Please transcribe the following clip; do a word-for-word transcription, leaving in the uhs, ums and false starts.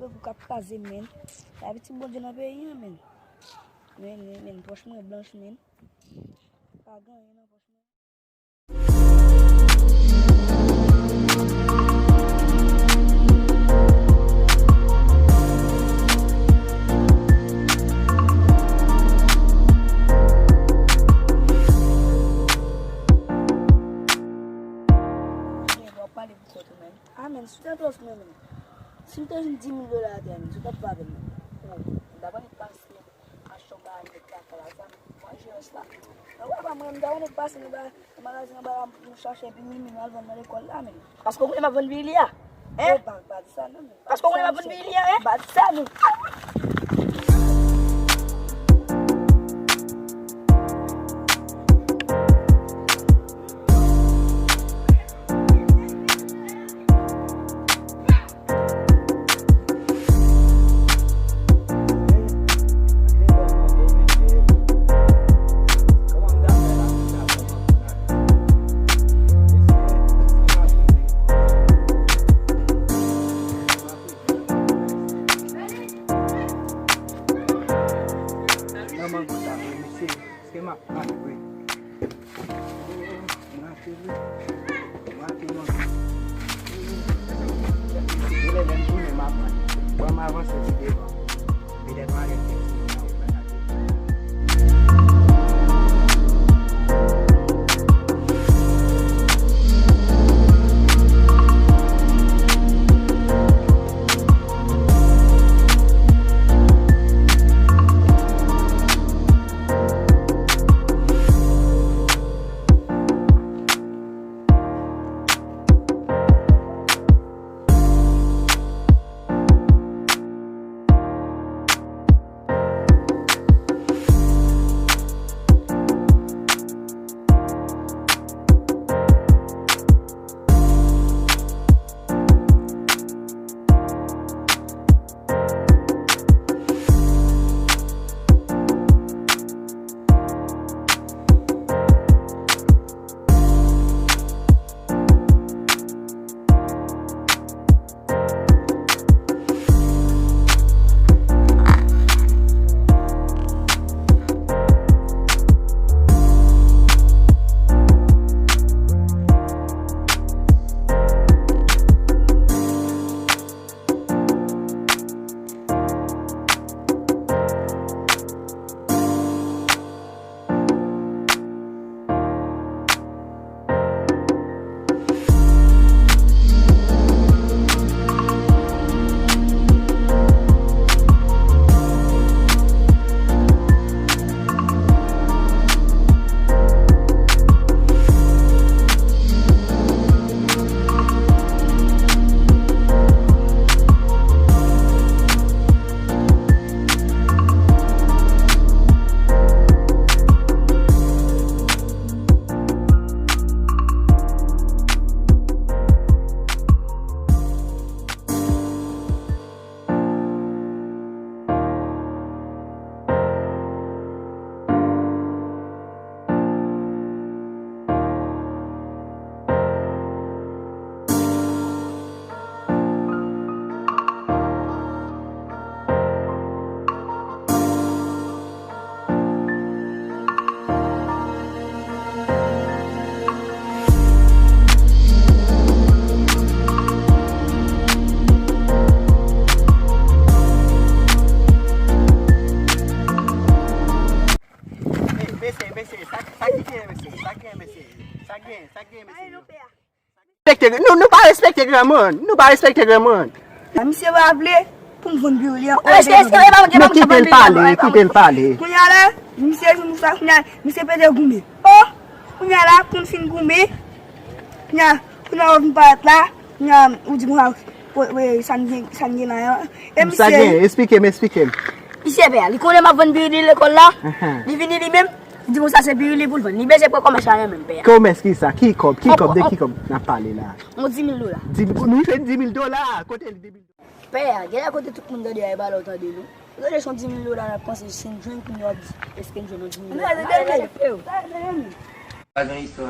Pou k ap kraze, men. Sa piti Bondye nan peyi an, men. Men, men, men, pòch mwen blanch, men. Pa gen anyen nan pòch mwen. Gen dwa pale pou kont ou menm. Ah, men, si w te tòs mwen menm. Si m te jwenn dis mil dola atè, men, si w t ap pale menm. Oh, m ta konn pase. Achte yon bagay nèt lakay la, sa, mwen jere sa. Nan wè pa mwen, m ta konn pase nan ba-, nan magazin anba la, m chache pirili, m al vann nan lekòl la, men. Paske w konnen m ap vann pirili a? Hein? Oh, pa, pa di sa non, men. Paske w konnen m ap vann pirili a, hein? Pa di sa non. Manman gouda, men, mesye, èske m ap pran vre? M rate wi. M rate manman. Genlè lè m tounen m ap pran. Ban m avanse pi devan. Petèt m a gen kèk ti moun nan ou pral rate. Hey, mesye, mesye, sa, sa ki gen, mesye? Sa gen, mesye? Sa gen, sa gen, mesye? Respekte, nou, nou pa respekte granmoun. Nou pa respekte granmoun. Misye pa vle pou m vann birili an. Èske, èske, èske, èske, non, kite l pale, kite l pale. Kounye a la, misye vin sa, kounye a, misye pete goumen. Oh, kounye a la, pou n fin goumen, kounye a, kounye a, ou vin parèt la, kounye a, ou di konsa, sa n gen, sa n gen la, e misye. Sa gen, eksplike m, eksplike m. Misye pè a, li konnen m ap vann birili lekòl la, li vini li menm, li di konsa se birili pou l vann. Li bezwen pran kòmès la nan men m, pè a. Kòmès ki sa? Ki kòb? Ki kòb? De ki kòb n ap pale la? On di mil dola. Di, nou jwenn di mil dola? Kote l di mil dola? Pè a, genlè kote tout moun tande a, e pa la w tande non. Ou tande se yon di mil dola n ap panse, si n jwenn kounye a w ap di, èske n jwenn yon di mil dola? Pa gen istwa.